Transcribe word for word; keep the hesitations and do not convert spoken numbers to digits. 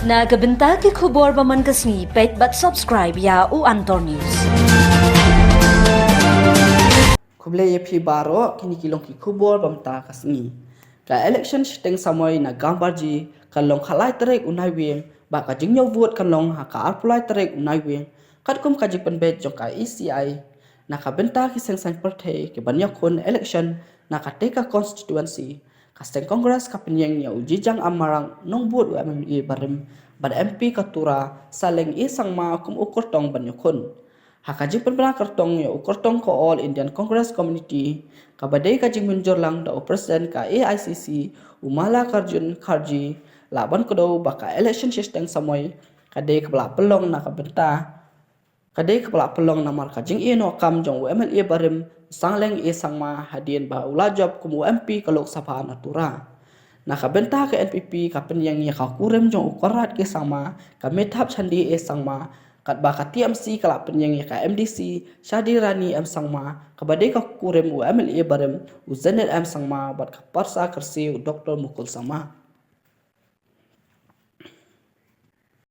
Na ka bynta ki khubor ba man ka sngi, peit bad subscribe ïa u Antor News. Khublei ïa phi baroh, kine ki long ki khubor ba mynta ka sngi. Ka election shiteng samoi na Gambarji kan long ha lai tarik u Naiwieng, bad ka jingñiew vote kan long ha ka arphew lai tarik u Naiwieng, katkum ka jingpynbeit jong ka E C I. Na ka bynta ki seng saiñ pyrthei ki ban ïakhun election na katei ka constituency, ka seng Congress ka pynïeng ïa u Jijang Ammarang Nongbud, u M L A barim, bad M P ka Tura Saleng A Sangma kum u kyrtong ban ïakhun. Ha ka jingpynbna kyrtong ïa u kyrtong ka All Indian Congress Committee, kaba dei ka jingmynjur lang da u President ka A I C C, u Mallikarjun Kharge, la ban kdew ba ka election shiteng samoi ka dei kaba la pynlong na ka bynta ka dei kaba la pynlong namar ka jingïehnoh kam jong u M L A barim, Saleng A Sangma, hadien ba u la jop kum u M P ka Lok Sabha na Tura. Na ka bynta ka N P P, ka pynïeng ïa ka kurim jong u Conrad K Sangma, ka Methaphchandi A Sangma, katba ka T M C ka la pynïeng ïa ka M D C Shadirani M Sangma, kaba dei ka kurim u M L A barim, u Zenith M Sangma, bad ka Parsa Khyrsi, u Doctor Mukul Sangma.